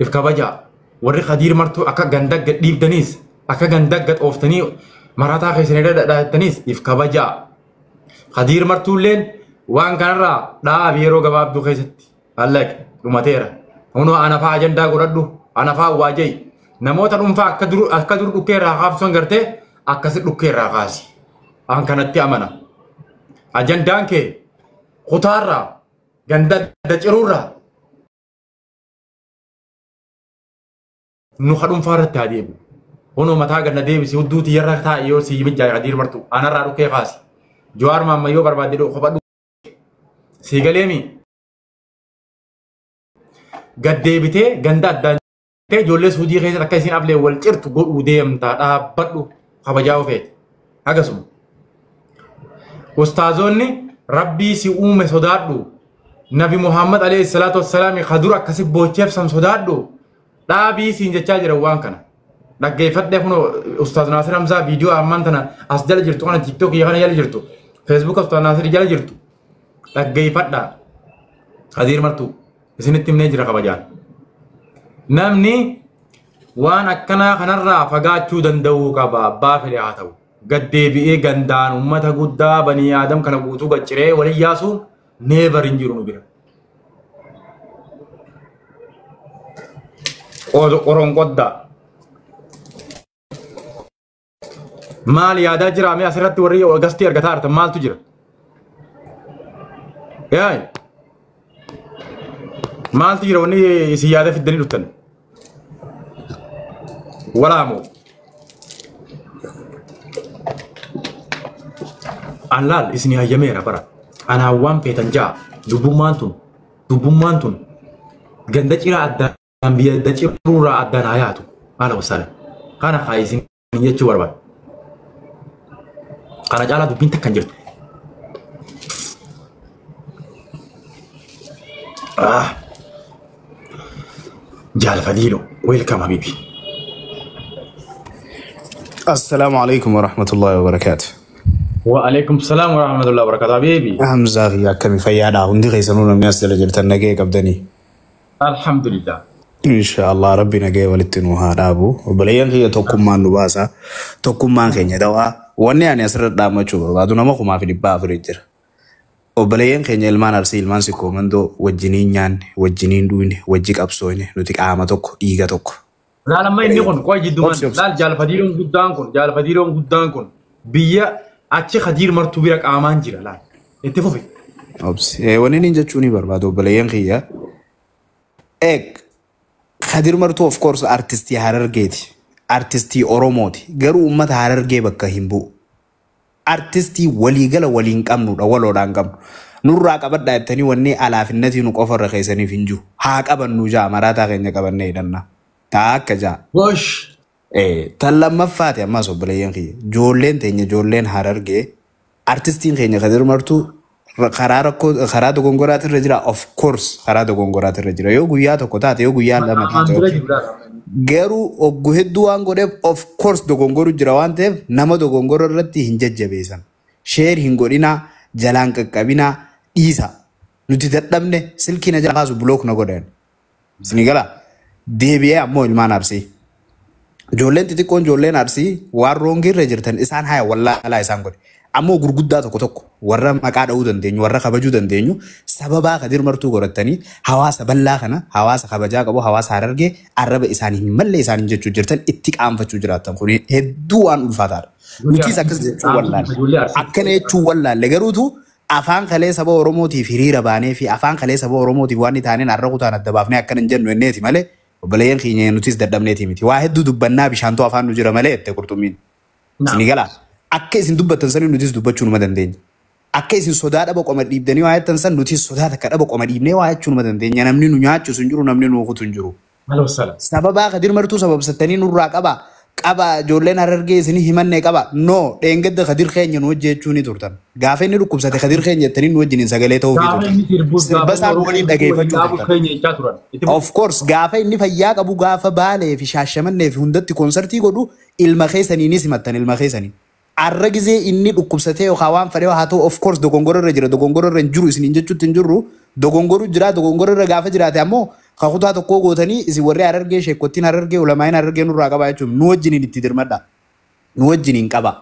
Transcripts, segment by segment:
If kabajaa. Warri Khadiir martuu akka ganda gad dhiibdaniis akka ganda gad ooftanii marataa keessan irra dhadhaattaniis if kabajaa. Khadiir martuulleen waan kanarraa dhaabi yeroo gabaabduu keessatti. Allaq dhumateera. Hunoo anafaa ajandaa godhadhu anafaa waajai. Namoota dhuunfaa akka dur dhukkee irraa kaafsan gartee akkasi dhukkee irraa kaasi. An kanatti amana. Ajandaan kee kutaarraa ganda daciruurraa nu dhuunfaa irratti haa deebi'u. Hunoo mataa ganna deebisi hudduu tiyyarra taa'e yoo si mijaa'e Khadiir martu anarraa dhukkee kaasi. Jawaar Maamma yoo barbaadde kophadhu. Si galeemi gad deebitee ganda addaan ijoollee suudii keessatti akka isin ablee wal cirtu godhuu deemtaa dhaabbadhu kabajaa ofeeti. Akkasuma. Ustaazonni rabbii si uume sodaadhu. Nabi Muhammad alayhi salaatu wassalaam kadur akkasi boocheef san sodaadhu. Dhaabii siin jechaa jira waan kana. Dhaggeeffadhee kun Ustaaz Naasir Hamzaa viidiyoo ammaan tana as jala jirtu kana TikTok kana jala jirtu. Facebook Ustaaz Naasir jala jirtu. Dhaggeeffadhaa. Khadiir martuu isinitti himnee jira kabajaan. Namni waan akkanaa kanarraa fagaachuu danda'uu qaba abbaa fedhe haa ta'u. Gad deebi'ee gandaan uummata guddaa banii aadam kana guutuu gacciree waliin yaasuun neebar hin jiru nu bira. Qoronqoddaa. Maal yaadaa jira mee asirratti warri gastii argataa jirtan maaltu jira? Yaay. Maaltu jira wanni isin yaada fiddanii dhuftan? Walaamoo. An laal isin hayyameera bara. Anaan waan feetan ja'a. Dubbummaan tun ganda ciraa addaan biyya adda ciruurraa addaan haa yaatu. Haala wasaala. Kana haa isin jechuu barbaada. Kana caalaa dubbiin takka hin jirtu. Ah. Jaal Fadiilo, welcome habibi. السلام عليكم ورحمة الله وبركاته. وعليكم السلام ورحمة الله وبركاته habibi. Hamzaa fi akkami fayyaadha? Hundi keessanuu namni as jala jirtan nagee qabdanii. Alhamdulillah. Insha Allah rabbi nagee walitti nu haa dhaabu. Obboleeyyan kiyya tokkummaan nu baasa. Tokkummaan keenya dawaa. Wanni ani asirra dhaammachuu barbaadu nama 4,400 jira. Obboleeyyan keenya ilmaan Arsii ilmaan Sikkoo Mandoo wajjiniin nyaanne, wajjiniin duune, wajji qabsoone nuti qaama tokko, dhiiga tokko. Laal amma inni kun qoy jidduuman Obsi obsi. Laal Jaal Fadiiloon guddaan kun biyya achi Khadiir martuu bira qaamaan jira laal. Itti fufi. Obsi. Wanni inni jechuu ni barbaadu obboleeyyan kiyya. Eeg Kadir Martuu of course artistii Harargeeti. Artistii Oromooti. Garuu uummata Harargee bakka hin bu'u. Artistii waliigala waliin qabnudha waloodhaan qabnu. Nurraa qabadhaa jettanii wanni alaafinnatii nu qofarra keessaniif hin jiru. Haa qabannu jaa maraataa keenya qabannee hidhanna. Taa akka jaa. Gosh. Tan lammaffaati ammas obboleeyyan kiyya. Ijoolleen teenya ijoolleen Harargee artistiin keenya Kadir Martuu karaa rakkoo karaa dogongoraatirra jira, of course karaa dogongoraatirra jira, yoo guyyaa tokko taate yoo guyyaa lama Qaamaan taate bira okay. jiru laal. Garuu oggu hedduu waan godheef of course dogongoru jira waan ta'eef nama dogongoro irratti hin jajjabeessan. Share hin godhinaa, jalaan qaqqabinaa, dhiisa. Nuti dadhabne silkii na jala kaasu block na godhan. Isinii gala deebi'ee ammoo ilmaan Arsii. Ijoolleen xixiqqoon ijoolleen Arsii waan wrong irra jirtan isaan haya wallaalaa isaan godhe. Ammoo gurguddaa tokko tokko warra maqaa dha'uu dandeenyu warra kabajuu dandeenyu sababaa Kadir Martuu godhatanii hawaasa bal'aa kana hawaasa kabajaa qabu hawaasa Harargee arraba isaanii hin malle isaanii jechuu jirtan itti qaanfachuu jiraattan kun hedduu waan ulfaataadha. Nutis akkas jechuu wallaalle. Ijoollee Arsii. Akkana jechuu wallaalle garuutu afaan kalee saba Oromootiif hiriira baanee fi afaan kalee saba Oromootiif waan inni taaneen har'a kutaan adda baafnee akkana hin jennu enneeti malee obboleeyyan keenya nutis dadhabneeti miti. Waa hedduu dubbannaa bishaantoo afaan nu jira malee jette qurxummiin. Isinii galaa. Akka isin dubbattan sanii nutis dubbachuu numa dandeenya. Akka isin sodaa dhaba qoma dhiibdanii waa jettan san nutis sodaa takka dhaba qoma dhiibnee waa jechuu numa dandeenya. Namni nu nyaachisu hin jiru, namni nu kutu hin jiru. Maal wassala. Sababaa Kadir Martuu sababsattanii nurraa qaba. Qaba ijoolleen Harargee isinii himanne qaba. No dheengadda Kadir keenya nu hojjechuu ni turtan. Gaafa inni dhukkubsate Kadir keenya jettanii nu wajjiniin sagalee ta'uufii Gaafa turtan. inni sirbus Sirba gaafa isaa inni waliin Oromoo waliin dhageeffachuu dhaabuuf turtan. keenya jechaa turan. Itti fufi. Of course gaafa inni fayyaa qabu gaafa Baalee fi Shaashamannee fi hundatti koonsartii godhu ilma keessanii ni simattan ilma keessanii. Arra gizee inni dhukkubsatee yookaan waan fedhe haa ta'u of course dogongora irra jira dogongora irra hin jiru isiniin jechuutti hin jirru dogongoru jira dogongora irra gaafa jiraate ammoo Ka kutaa tokkoo gootanii isin warri Harargee, sheekottiin Harargee, ulamaayin Harargee nurraa qabaa jechuun nu wajjiniin itti dirmadha. Nu wajjiniin qaba.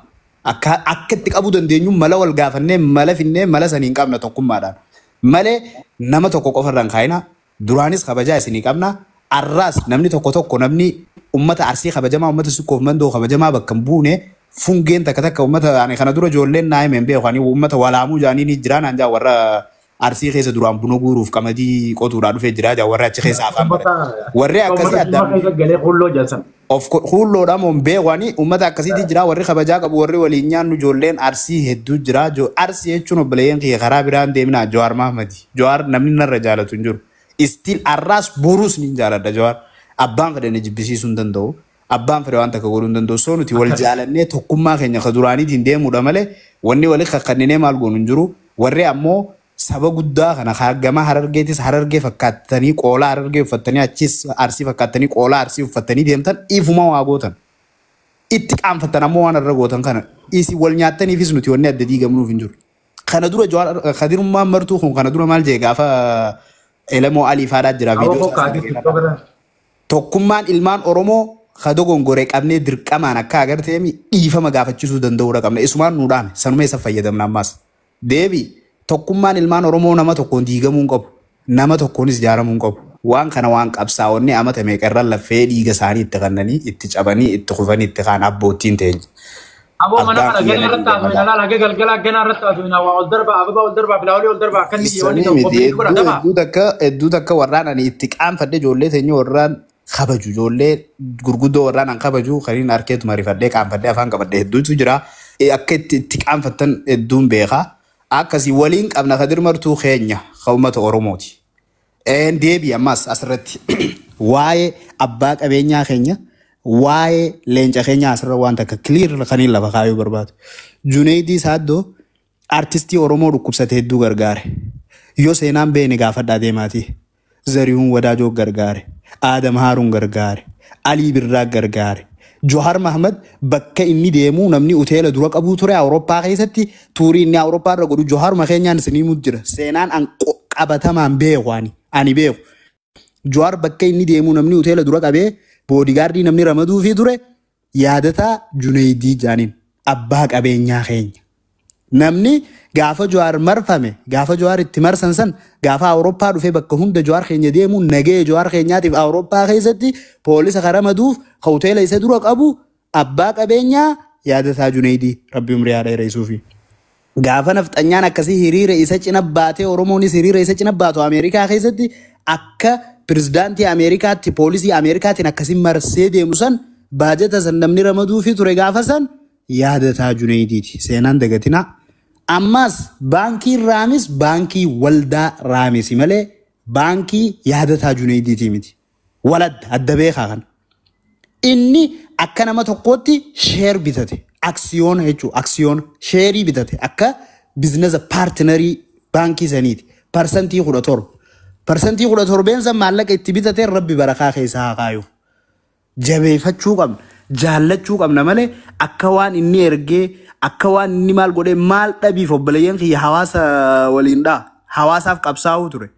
Akka itti qabuu dandeenyu mala wal gaafannee, mala finnee, mala saniin qabna tokkummaadhaan. Malee nama tokko qofarraan kaayina. Duraanis kabajaa isinii qabna. Arraas namni tokko tokko, namni ummata Arsii kabajamaa, ummata Sikkoof Mandoo kabajamaa bakka hin buune, fungeen takka takka ummata ani kana dura ijoolleen naa himeen beeku, ani ummata Walaamuu jaanii ni jira naan jaa, warra Arsii keessa duraan buna guuruuf qamadii qotuudhaa dhufee jira jaa, warra achi keessa afaan barate. Warri akkasii addaan keessa galee hulloo jalsan. Of hulloodha moo beeku, ani ummata akkasiitti jira, warri kabajaa qabu, warri waliin nyaannu ijoolleen Arsii hedduu jira. Arsii jechuun, obboleeyyan kiyya, karaa biraan deemnaa, Jawaar Mahmadi. Jawaar namni narra jaalatu hin jiru. Still arraas boruus ni jaaladha Jawaar. Abbaan fedhe na jibbisiisuu hin danda'u. Abbaan fedhe waan takka godhuu hin danda'u. So nuti wal jaalannee tokkummaa keenya ka duraaniitiin deemuudha malee wanni wali kakkanninee maal goonu hin jiru. Warri ammoo saba guddaa kana gama Harargeetis Harargee fakkaattanii qoolaa Harargee uffattanii, achis Arsii fakkaattanii qoolaa Arsii uffattanii deemtan, ifuma waa gootan. Itti qaanfattan ammoo waan irra gootan kana isin wal nyaattaniifis nuti wanni adda diigamnuuf hin jiru. Kana dura Jawaar Kadirummaan martuu kun kana dura maal jee gaafa Elemoo Alii faadhaa jira Aboo viidiyoo isaa kokkaati sana TikTok irra. Tokkummaan ilmaan Oromoo ka dogongoree qabnee dirqamaan akka agarteemi dhiifama gaafachisuu danda'uudha qabna. Isumaan nu dhaame, sanuma isa fayyadamna ammaas. Deebi, tokkummaan ilmaan Oromoo nama tokkoon diigamuu hin qabu. Nama tokkoonis ijaaramuu hin qabu. Waan kana waan qabsaa'onni amata meeqarra laffee dhiiga isaanii itti kannanii, itti cabanii, itti kufanii, itti kaan abboottiin teenya. Aboo mana Abbaan kana kiyya gana na irratti diiga haasofina malee. laala, haga galgala gana irratti haasofina, waa ol darba, ababa ol darba, filaawolii ol darba, akkanni wanni Sanii ta'u miti qophii godha hedduu dafa. Hedduu takka warraan ani itti qaanfadhe, ijoollee teenya warraan kabaju, ijoollee gurguddoo warraan an kabaju, kaniin harkeetuma rifadhee qaanfadhee afaan qabadhe hedduutu jira. Akka itti qaanfattan hedduun beeka. Akkasii waliin qabna, Kadir Martuu keenya ka uummata Oromooti. Een deebi, ammas asirratti waa'ee abbaa qabeenyaa keenya, waa'ee leenca keenya asirra waan takka clear kaniin lafa kaayuu barbaadu. Junaydii Saaddoo artistii Oromoo dhukkubsate hedduu gargaare. Yoo seenaan beene gaafadhaa deemaati. Zarihuun Wadaajoo gargaare. Aadam Haaruun gargaare. Alii Birraa gargaare. Johar Mahmad bakka inni deemuu namni uteela dura qabuu ture Awurooppaa keessatti, tuurii inni Awurooppaa irra godhu Joharuma keenyaan isinii jira. Seenaan an qabatamaan beeku, ani beeku. Jawaar bakka inni deemuu namni hoteela dura qabee bodyguardii namni ramaduufii ture Yaadataa Junaydii jaaniin, abbaa qabeenyaa keenya. Namni gaafa Jawaar marfame, gaafa Jawaar itti marsan san, gaafa Awurooppaa dhufee bakka hunda Jawaar keenya deemu, nagee Jawaar keenyaatiif Awurooppaa keessatti poolisa ka ramaduuf ka hoteela isa dura qabu abbaa qabeenyaa Yaadataa Junaydii, Rabbi umrii haa dheeressuufi. Gaafa nafxanyaan akkasii hiriira isa cina baatee, Oromoonis hiriira isa cina baatu, Ameerikaa keessatti akka pirezidaantii Ameerikaatti poolisii Ameerikaatiin akkasii marsee deemu san, baajata san namni ramaduufi ture gaafa san Yaadataa Junaydiiti. Seenaan dagatinaa. Ammas baankiin Raamis baankii waldaa Raamisi malee baankii Yaadataa Junaydiiti miti. Waladda adda beekaa kana. Inni akka nama tokkootti share bitate. Aksiyoona jechuudha. Aksiyoona sheerii bitate akka business partnerii baankii saniiti. 17%. 17% san maallaqa itti bitate Rabbi barakaa keessa haa kaayu. Jabeeffachuu qabna. Jaallachuu qabna malee akka waan inni ergee, akka waan inni maal godhee maal dhabiif, obboleeyyan kiyya, hawaasa waliin dhaa. Hawaasaaf qabsaa'uu ture.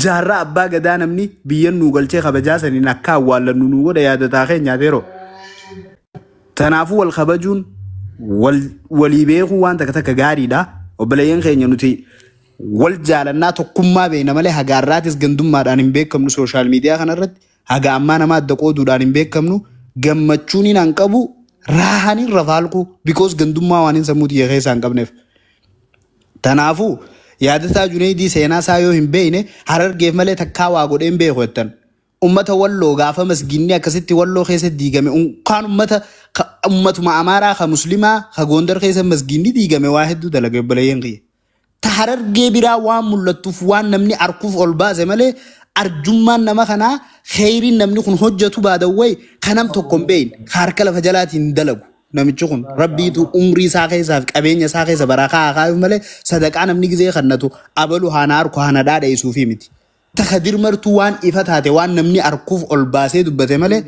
Jaarraa abbaa gadaa namni biyya nuu galchee kabajaa saniin akka awwaallannu nuu godha Yaadataa keenyaaf yeroo. Kanaafuu wal kabajuun, walii beekuu waan takka takka gaariidha. Obboleeyyan keenya, nuti wal jaalannaa, tokkummaa beekna malee haga har'aatis gandummaadhaan hin beekamnu, social media kanarratti haga ammaa nama adda qooduudhaan hin beekamnu. Gammachuun hin qabu raahaniin rafaalqu because gandummaa waan hin sammuu xiyya keessaa hin qabneef. Kanaafuu Yaadataa Junaydii seenaa isaa yoo hin beekne, Harargeef malee takkaa waa godhee hin beeku jettan. Ummata Walloo gaafa masginni akkasitti Walloo keessa diigame, kaan ummata ummatuma Amaaraa ka Muslimaa ka Gondar keessa masginni diigame waa hedduu dalage, obboleeyyan kiyya. Ta Harargee biraa waan mul'attuuf, waan namni arkuuf ol baase malee, arjummaan nama kanaa, kheyriin namni kun hojjetu baadawwee kanam tokko hin beekne harka lafa jalaatiin dalagu. Namichi kun Rabbiitu umrii isaa keessaa fi qabeenya isaa keessa barakaa haa kaayuuf malee, sadaqaa namni gizee kannatu abalu haana harku haana dhaadheessuufi miti. Takadir Martuu waan ifa taate, waan namni arkuuf ol baasee dubbate malee,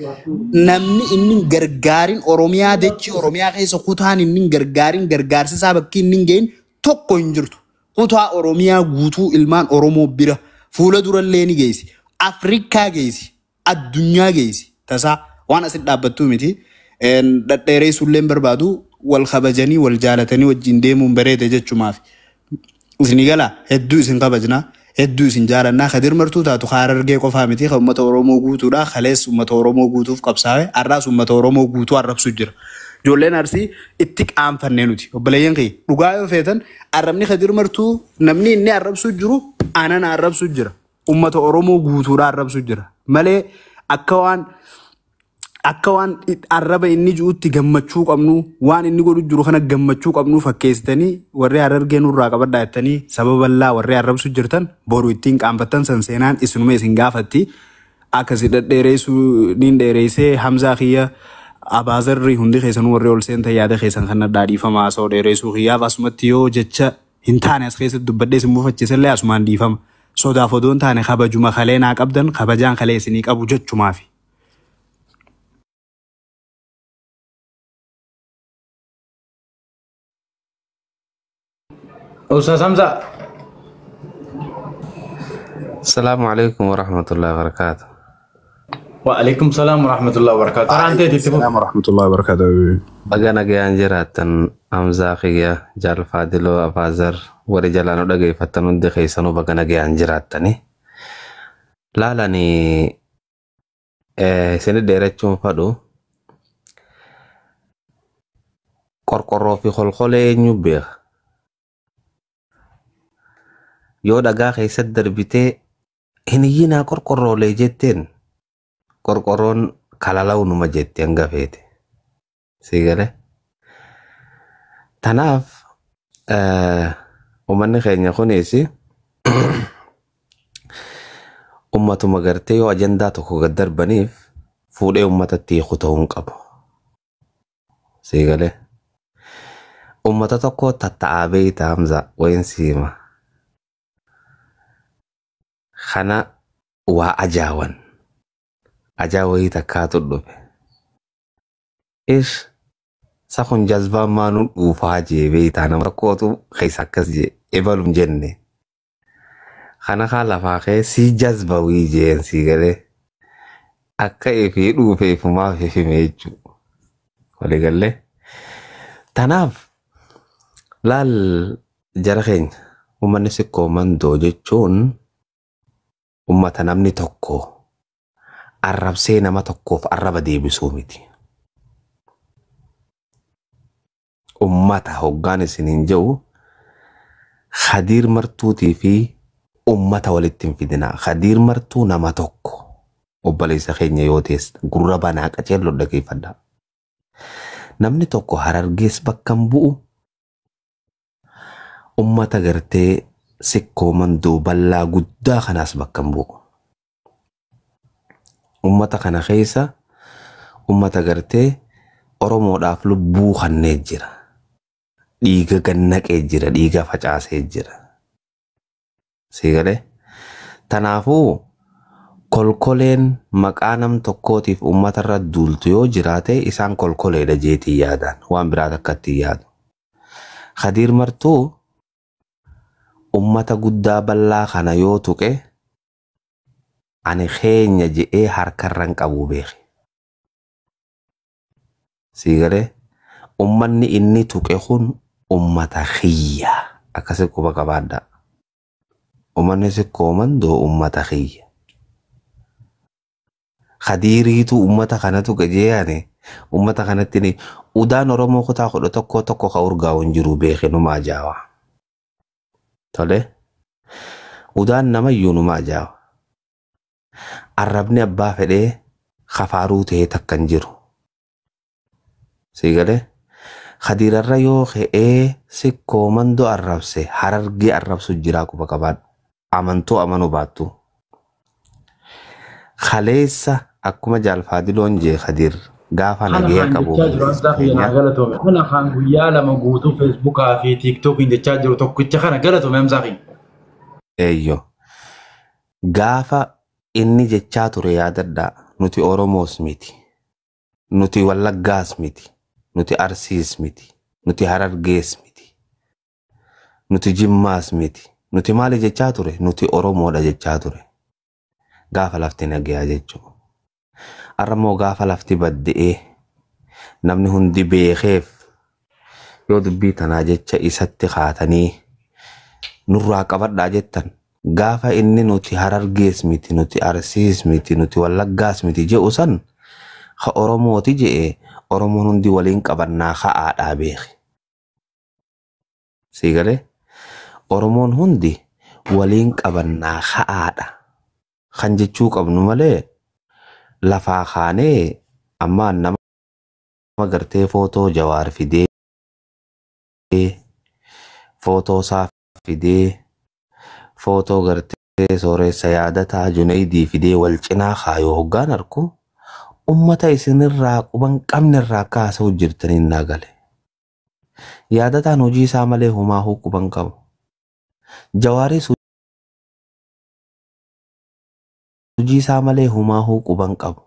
namni inni hin gargaarin Oromiyaa, dachii Oromiyaa keessa kutaan inni hin gargaarin, gargaarsi isaa bakki inni hin gahin tokko hin jirtu. Kutaa Oromiyaa guutuu ilmaan Oromoo bira fuula durallee ni geessi. Afrikaa geessi, addunyaa geessi. Tasaa waan asin dhaabbattuu miti. Dhadheereessuullee barbaadu wal kabajanii wal jaalatanii wajjin deemuun bareeda jechumaaf. Isin gala hedduu isin kabajna, hedduu isin jaalannaa. Kadir Martuu taatu Harargee qofaa miti, kan uummata Oromoo guutuudha. Kalees uummata Oromoo guutuuf qabsaa'e, har'aas uummata Oromoo guutuu arrabsu jira. Ijoolleen Arsii itti qaanfannee nuti. Obboleeyyan kiyya, dhugaa yoo feetan, arrabni Kadir Martuu namni inni arrabsu jiru anana arrabsu jira. Uummata Oromoo guutuudha arrabsu jira. Malee akka waan arraba inni jirutti gammachuu qabnu, waan inni godhu jiru kana gammachuu qabnu fakkeessitanii, warri Harargee nurraa qabadhaa jettanii saba bal'aa warri arrabsu jirtan, boru ittiin qaanfattan san seenaan isinuma isin gaafatti. Akkasi dhedheereessuu niin dheereessee. Hamzaa kiyya, Abaazarri, hundi keessanuu warri ol seentan, yaada keessan kan dhadhaa haasa'u dheereessuu kiyyaaf asumatti yoo jecha hin taane as keessatti dubbadhee isin mufachiisallee asumaan dhiifama. Sodaaf odoo hin taane, kabajuma kalee naa qabdan, kabajaan kalee isinii qabu jechumaafi. Ustaz Hamza. السلام عليكم ورحمة الله وبركاته. وعليكم السلام ورحمة الله وبركاته. Taraan teeti itti fufi. السلام ورحمة الله وبركاته. Baga nagayaan jiraattan. Hamzaa kiyya, Jaal Faadiloo, Abaazar, warri jalaan dhageeffattan hundi keessanuu baga nagayaan jiraattani. Laalanii isinit dheerachuun fadhu, qorqorroo fi kolkolee eenyu beeka? Yoo dhagaa keessatti darbitee hin iyyinaa qorqorroolee jetteen, qorqorroon kalalawu numa jetti hanga feete. Sii galee? Tanaaf uummanni keenya kunis ummatuma gartee yoo ajandaa tokko gad darbaniif fuudhee uummatatti hiiku ta'uu hin qabu. Sii galee? Uummata tokko tatta'aa beeyta, Hamza, wayin siima. Kana waa ajaawan. Ajaa wayii takkaatu dhufe. Ish, sa kun jazbaan maanuu dhuufaa jee beeytaa, nama tokkootu keessa akkas jee ebalum jenne. Kana kaa lafaa kee si jazba wii jeen, sii galee. Akka ifii dhuufe ifumaaf ifime jechuudha. Waliigallee. Tanaaf laal, jara keenya, uummanni Sikkoo Mandoo jechuun ummata namni tokko arrabsee nama tokkoof arraba deebisuu miti. Ummata hoggaan isiniin jedhu, Khadiir Martuutii fi ummata walitti hin fidinaa. Khadiir Martuu nama tokko, obboleessa keenya yoo ta'es, gurra banaa qaceelloo dhageeffadhaa. Namni tokko Harargees bakka hin bu'u, ummata gartee Sikkoo Mandoo bal'aa guddaa kanaas bakka hin bu'u. Ummata kana keessa ummata gartee Oromoodhaaf lubbuu kannee jira. Dhiiga gannaqee jira, dhiiga facaasee jira. Sii galee? Tanaafuu kolkoleen maqaa nam tokkootiif uummatarra duultu yoo jiraate, isaan kolkoleedha jeetii yaadaan waan biraa takkatti yaadu. Khadiir Martuu ummata guddaa bal'aa kana yoo tuqe, ani keenya je'ee harkarran qabu beeke. Sii galee? Ummanni inni tuqe kun ummata kiyya, akkasi quba qabaadha. Ummanni Sikkoo Mandoo ummata kiyya. Khadiiriitu ummata kana tuqe jee ani ummata kanatti ni udaan Oromoo kutaa 11 tokko ka urgaa'u hin jiru, beeke, numa ajaawa. Tole, udaan namayyuu numa ajaawa. Arrabni abbaa fedhee kafaaruu ta'ee takka hin jiru. Sii galee? Khadiirarra yoo ka'ee Sikkoo Mandoo arrabse, Harargee arrabsu jiraa, quba qabaadhu. Amantuu amanuu baattu. Kaleessa akkuma Jaalfaadiloon jee, Khadiir gaafa Kana nagaya kaan qabu jechaa jiru, Hamzaa kiyya, naa galatoome. Kana kaan guyyaa 2 guutuu Feesbuukaa fi Tiiktookiin jechaa jiru tokkicha kana. Galatoome, Hamzaa kiyya. Eeyyo. Gaafa inni jechaa ture yaadadhaa, nuti Oromoos miti. Nuti Wallaggaas miti. Nuti Arsiis miti. Nuti Harargees miti. Nuti Jimmaas miti. Nuti maali jechaa ture? Nuti Oromoodha jechaa ture. Gaafa lafti nagayaa jechuudha. Har'a immoo gaafa lafti badde'ee namni hundi beekeef yoo dubbii tanaa jecha isatti kaatanii nurraa qabadhaa jettan, gaafa inni nuti Harargees miti, nuti Arsiis miti, nuti Wallaggaas miti je'u san, ka Oromooti je'e, Oromoon hundi waliin qabannaa ka'aadhaa beeki. Sii galee? Oromoon hundi waliin qabannaa ka'aadha. Kan jechuu qabnu malee lafaa kaanee ammaan nama gartee footoo Jawaar fidee, footoo isaa fidee, footoo gartee Sooressa Yaadataa Junaydii fidee wal cinaa kaayoo hoggaan arku, ummata isinirraa quban qabnerraa akka haasa'u jirtaniin naa gale. Yaadataan hojii isaa malee homaa quban qabu. Jawaaris hojii isaa malee homaa quban qabu.